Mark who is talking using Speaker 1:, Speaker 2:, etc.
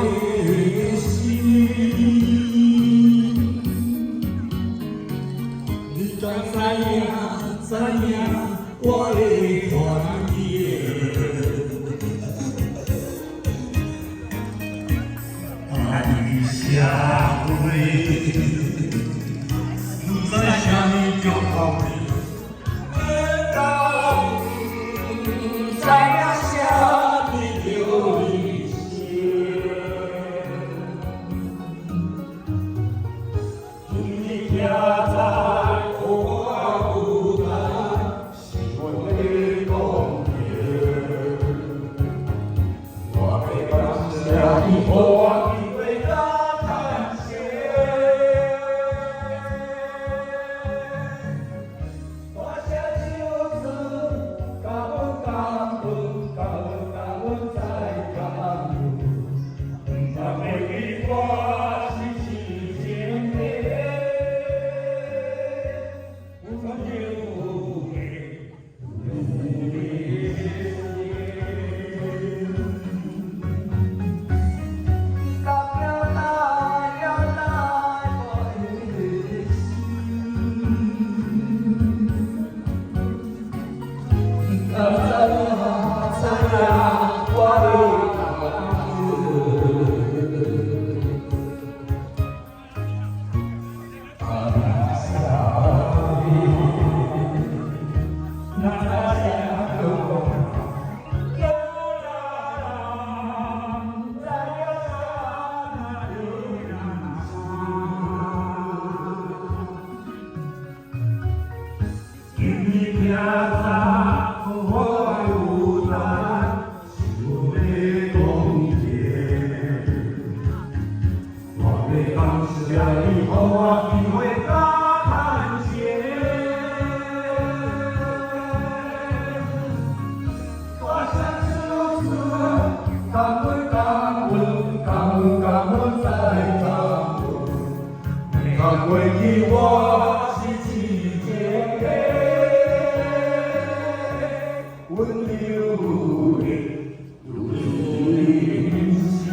Speaker 1: 的心。你敢知影？知影我的团结？爱社会，不知啥物叫道理，敢知影啥物叫理想？你徛在我舞台，是阮的光荣。我欲感谢你，予我机會來趁錢。大聲唱出，感恩感恩感恩感恩再感恩，不知過去我是痴情的，溫柔的女人。甲表達表達我的心，敢知影知影我的感恩。感謝你，若知影講，知影啥人生。你徛在我的舞台，是阮的光荣。我欲感謝你，予我機會來趁錢。大聲唱出，感恩感恩感恩感恩再感恩，不通過去我是痴情的，溫柔的女人心。